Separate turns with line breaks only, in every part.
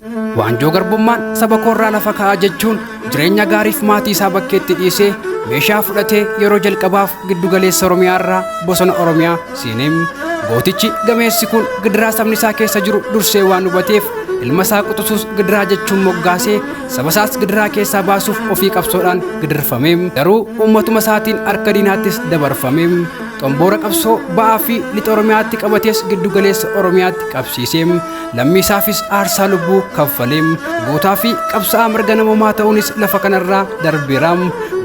Waanjoo garbummaan saba koorraa lafa kaa'aa jechuun jireenya gaariif maatii isaa bakkeetti dhiisee meeshaa fudhatee yeroo jalqabaaf giddugaleessa Oromiyaa irraa bosona Oromiyaa seenee. Gootichi gameessi kun gidiraa sabni isaa keessa jiru dursee waan hubateef ilma isaa quxisuus Gidiraa jechuun moggaasee saba isaas gidiraa keessaa baasuuf ofii qabsoodhaan gidirfame. Garuu uummatuma isaatiin harka diinaattis dabarfame. Xomboora qabsoo ba'aa fi lixa Oromiyaatti qabatees giddugaleessa Oromiyaatti qabsiise. Lammii isaafis aarsaa lubbuu kaffale. Gootaa fi qabsaa'aa mirga namoomaa ta'uunis lafa kanarraa darbeera.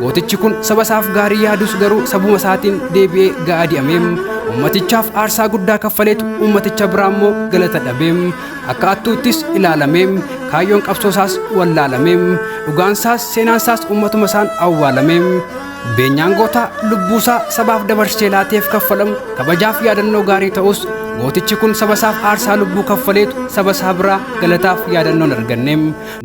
Gootichi kun saba isaaf gaarii yaadus garuu sabuma isaatiin deebi'ee gaadi'ame. Uummatichaaf aarsaa guddaa kaffaleetu uummaticha biraa immoo galata dhabe. Akka attuuttis ilaalame. Kaayyoon qabsoo isaas wallaalame. Dhugaan isaas seenaan isaas uummatuma isaan awwaalame. Beenyaan gootaa lubbuusaa sabaaf dabarsee laateef kaffalamu kabajaaf yaadannoo gaarii ta'us gootichi kun saba isaaf aarsaa lubbuu kaffaleetu saba isaa biraa galataaf yaadannoon arganne.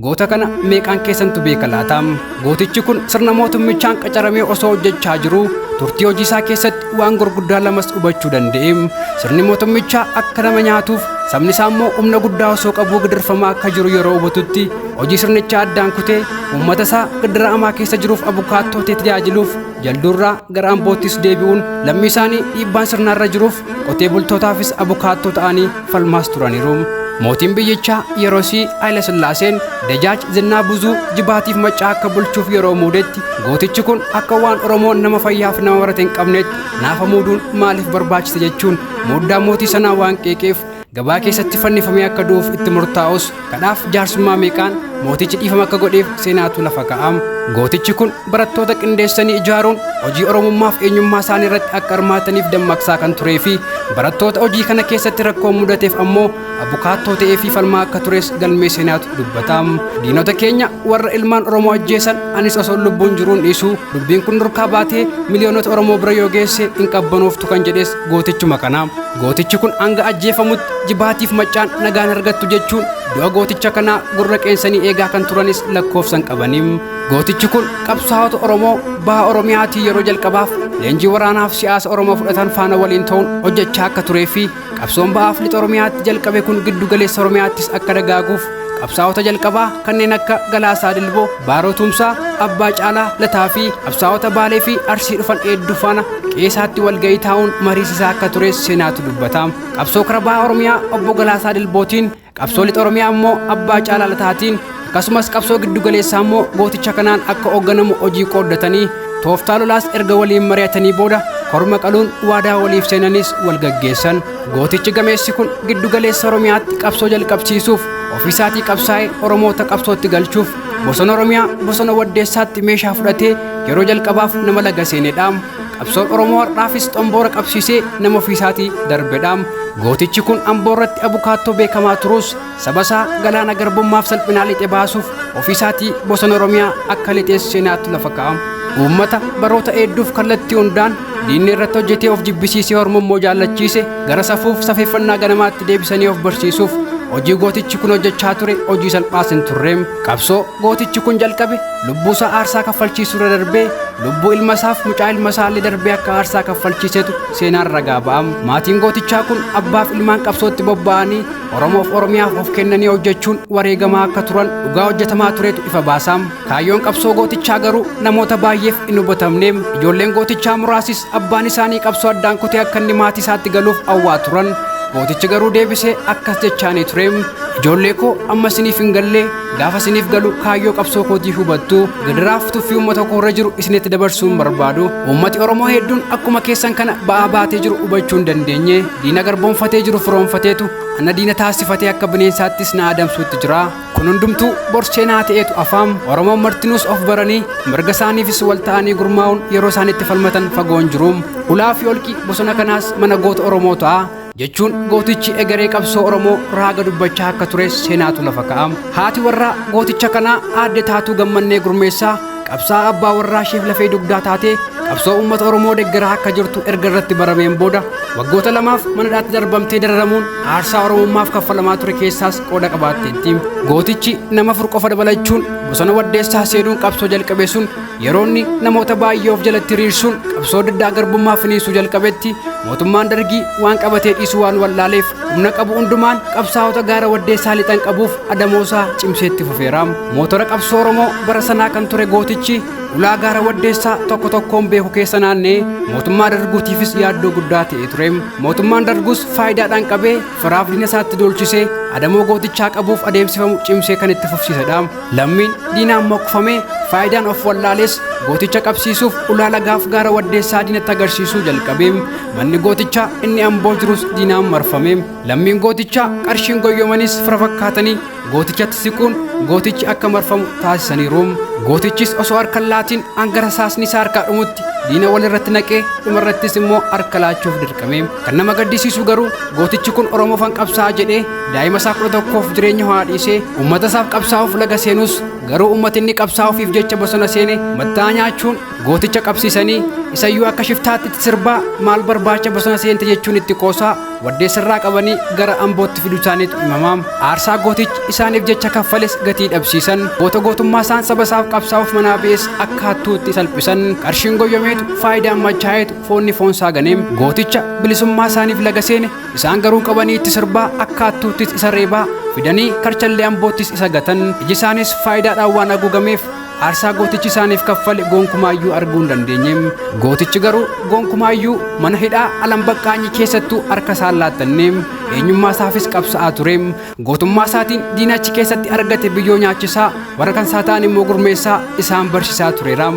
Goota kana meeqaan keessantu beeka laata? Gootichi kun sirna mootummichaan qacaramee osoo hojjechaa jiruu turtii hojii isaa keessatti waan gurguddaa lamas hubachuu danda'e. Sirni mootummichaa akka nama nyaatuuf sabni isaa immoo humna guddaa osoo qabuu gidirfamaa akka jiru yeroo hubatutti hojii sirnichaa addaan kutee uummata isaa gidiraamaa keessa jiruuf abukaattoo ta'ee tajaajiluuf jalduurraa gara Amboottis deebi'uun lammii isaanii dhiibbaan sirnaarra jiruuf qotee bultootaafis abukaattoo ta'anii falmaas turaniiru. Mootiin biyyichaa yeroosii Haayile Sillaaseen Dajaaj Zinnaa Buzuu Jibaatiif Maccaa akka bulchuuf yeroo muudetti gootichi kun akka waan Oromoon nama fayyaaf nama barate hin qabnetti naafa muuduun maaliif barbaachise jechuun muuddaa mootii sanaa waan qeeqeef gabaa keessatti fannifamee akka du'uuf itti murtaa'us kadhaaf jaarsummaa meeqaan mootichi dhiifama akka godheef seenaatu lafa ka'a. Gootichi kun barattoota qindeessanii ijaaruun hojii Oromummaaf eenyummaa isaanii irratti akka hirmaataniif dammaqsaa kan turee fi barattoota hojii kana keessatti rakkoo mudateef ammoo abukaattoo ta'ee fi falmaa akka tures galmee seenaatu dubbata. Diinota keenya warra ilmaan Oromoo ajjeesan anis osoo lubbuun jiruun dhiisu dubbiin kun durkaa baatee miliyoonota Oromoo bira yoo geesse hin qabbanooftu kan jedhes gootichuma kana. Gootichi kun hanga ajjeefamutti Jibaatiif Maccaan nagaan argattu jechuun du'a gooticha kanaa gurra qeensanii eegaa kan turanis lakkoofsan qabaniim. Gootichi kun qabsaa'ota Oromoo baha Oromiyaatii yeroo jalqabaaf leenjii waraanaaf siyaasa Oromoo fudhatan faana waliin ta'uun hojjechaa akka turee fi qabsoon ba'aaf lixa Oromiyaatti jalqabe kun giddu galeessa Oromiyaattis akka dagaaguuf qabsaa'ota jalqabaa kanneen akka Galaasaa Dilboo, Baaroo Tumsaa, Abbaa Caalaa Lataa fi qabsaa'ota Baalee fi Arsii dhufan hedduu faana qe'eesaatti walga'ii taa'uun mariisisaa akka tures seenaatu dubbata. Qabsoo kara baha Oromiyaa obbo Galaasaa Dilbootiin, qabsoo lixa Oromiyaa immoo Abbaa Caalaa Lataatiin, akkasumas qabsoo giddu galeessaa immoo gooticha kanaan akka hoogganamu hojii qooddatanii tooftaa lolaas erga waliin mari'atanii booda korma qaluun waadaa waliif seenanis wal gaggeessan. Gootichi gameessi kun giddu galeessa Oromiyaatti qabsoo jalqabsiisuuf ofiisaatii qabsaa'ee Oromoota qabsootti galchuuf bosona Oromiyaa bosona Waddeessaatti meeshaa fudhatee yeroo jalqabaaf nama laga seenedha. Qabsoon Oromoo har'aafis xomboora qabsiisee nama ofiisaatii darbedha. Gootichi kun Amboo irratti abukaattoo beekamaa turus saba isaa galaana garbummaaf salphinaa lixe baasuuf ofiisaatii bosona Oromiyaa akka lixees seenaatti lafa ka'a. Uummata baroota hedduuf kallattii hundaan diinni irratti hojjetee of jibbisiisee ormummoo jaallachiise gara safuuf safeeffannaa ganamaatti deebisanii of barsiisuuf hojii gootichi kun hojjechaa ture hojii salphaas hin turreem. Qabsoo gootichi kun jalqabe lubbuu isaa aarsaa kaffalchiisuu irra darbee lubbuu ilma isaaf mucaa ilma isaa illee darbee akka aarsaa kaffalchiisetu seenaan ragaa ba'am. Maatiin gootichaa kun abbaaf ilmaan qabsootti bobba'anii Oromoof Oromiyaaf of kennanii hojjechuun wareegamaa akka turan dhugaa hojjetamaa turetu ifa baasaam. Kaayyoon qabsoo gootichaa garuu namoota baay'eef hin hubatamne. Ijoolleen gootichaa muraasis abbaan isaanii qabsoo addaan kutee akka inni maatii isaatti galuuf hawwaa turan. Gootichi garuu deebisee akkas jechaanii ture. Ijoollee koo, amma isiniif hin gallee, gaafa isiniif galu kaayyoo qabsoo kootii hubattu. Gidiraaf tuffii uummata koo irra jiru isinitti dabarsuu hin barbaadu. Uummati Oromoo hedduun akkuma keessan kana ba'aa baatee jiru hubachuu hin dandeenye. Diina garboomfatee jiru firoomfateetu ana diina taasifatee akka bineensaattis na adamsuutti jira. Kun hundumtuu bor seenaa ta'eetu afaam. Oromoon martinuus of baranii mirga isaaniifis wal ta'anii gurmaa'uun yeroo isaan itti falmatan fagoo hin jiru. Ulaa fi holqi bosona kanaas mana goota Oromoo ta'a jechuun gootichi egeree qabsoo Oromoo raaga dubbachaa akka tures seenaatu lafa ka'a. Haati warraa gooticha kanaa aadde Taatuu Gammannee Gurmeessaa qabsaa'aa abbaa warraa isheef lafee dugdaa taatee qabsoo uummata Oromoo deggeraa akka jirtu erga irratti barameen booda waggoota lamaaf mana hidhaatti darbamtee dararamuun aarsaa Oromummaaf kaffalamaa ture keessaas qooda qabaatteetti. Gootichi nama 4 qofa dabalachuun bosona Waddeessaa seenuun qabsoo jalqabe sun yeroo inni namoota baay'ee of jalatti hiriirsuun qabsoo diddaa garbummaa finiinsuu jalqabetti Mootummaan Dargii waan qabatee dhiisuu waan wallaaleef humna qabu hundumaan qabsaa'ota gaara Waddeessaa lixan qabuuf adamoosaa cimsee itti fufeera. Mootora qabsoo Oromoo bara sanaa kan ture gootichi ulaa gaara Waddeessaa tokko tokkoon beeku keessa naannee mootummaa Darguutiifis yaaddoo guddaa ta'e ture. Mootummaan Darguus faayidaadhaan qabee firaaf diina isaatti duulchisee adamoo gootichaa qabuuf adeemsifamu cimsee kan itti fufsiisedha. Lammiin diinaan mokkofamee faayidaan of wallaales gooticha qabsiisuuf ulaa lagaaf gaara Waddeessaa diinatti agarsiisuu jalqabe. Manni gootichaa inni Amboo jirus diinaan marfame. Lammiin gootichaa qarshiin goyyomanis fira fakkaatanii gootichatti siquun gootichi akka marfamu taasisaniiru. Gootichis osoo harka hin laatiin hanga rasaasni isaa harkaa dhumutti diina walirratti naqee dhumarrattis immoo harka laachuuf dirqame. Kan nama gaddisiisu garuu gootichi kun Oromoofan qabsaa'a jedhee daa'ima isaa 11f jireenya ho'aa dhiisee uummata isaaf qabsaa'uuf laga seenus garuu uummati inni qabsaa'uufiif jecha bosona seene mattaa nyaachuun gooticha qabsiisanii isayyuu akka shiftaatti itti sirbaa maal barbaacha bosona seente jechuun itti qoosaa Waddeessarraa qabanii gara Ambootti fiduu isaaniitu himama. Aarsaa gootichi isaaniif jecha kaffales gatii dhabsiisan. Goota gootummaa isaan saba isaaf qabsaa'uuf manaa ba'es akka hattuutti salphisan. Qarshiin goyyomeetu faayidaan machaa'eetu foonni foonsaa ganeem. Gooticha bilisummaa isaaniif laga seene isaan garuu qabanii itti sirbaa akka hattuuttis isa reebaa fidanii karchallee Amboottis isa gatan. Iji isaanis faayidaadhaan waan haguugameef aarsaa gootichi isaaniif kaffale gonkumaayyuu arguu hin dandeenye. Gootichi garuu gonkumaayyuu mana hidhaa Alambaqqaanyii keessattuu harka isaan laattanne. Eenyummaa isaafis qabsa'aa ture. Gootummaa isaatiin diina achi keessatti argate biyyoo nyaachisaa, warra kan isaa ta'an immoo gurmeessaa isaan barsiisaa tureera.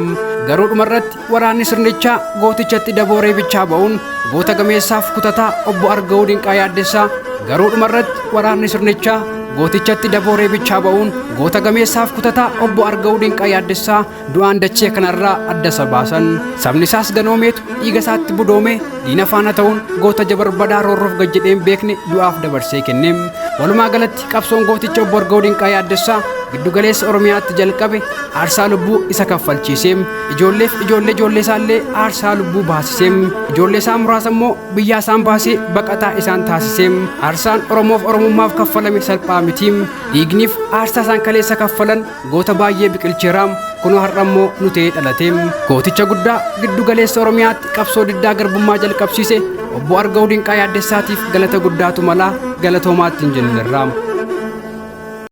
Garuu dhumarratti waraanni sirnichaa gootichatti daboo reebichaa ba'uun goota gameessaaf kutataa obbo Argawuu Dinqaa Yaaddessaa garuu dhumarratti waraanni sirnichaa gootichatti daboo reebichaa ba'uun goota gameessaaf kutataa obbo Argawuu Dinqaa Yaaddessaa du'aan dachee kanarraa adda isa baasan. Sabni isaas ganoomeetu dhiiga isaatti budoomee diina faana ta'uun goota jabarbadaa roorroof gad jedhee hin beekne du'aaf dabarsee kenne. Walumaa galatti qabsoon gooticha obbo Argawuu Dinqaa Yaaddessaa giddugaleessa Oromiyaatti jalqabe aarsaa lubbuu isa kaffalchiise. Ijoolleef ijoollee ijoollee isaallee aarsaa lubbuu baasise. Ijoollee isaa muraasa immoo biyyaa isaan baasee baqataa isaan taasise. Aarsaan Oromoof Oromummaaf kaffalame salphaa miti. Dhiigniif aarsaa isaan kaleessa kaffalan goota baay'ee biqilcheera. Kunoo har'a immoo nu ta'ee dhalate. Gooticha guddaa giddu galeessa Oromiyaatti qabsoo diddaa garbummaa jalqabsiise obbo Argawuu Dinqaa Yaaddessaatiif galata guddaatu malaa galatoomaatti hin jennerra.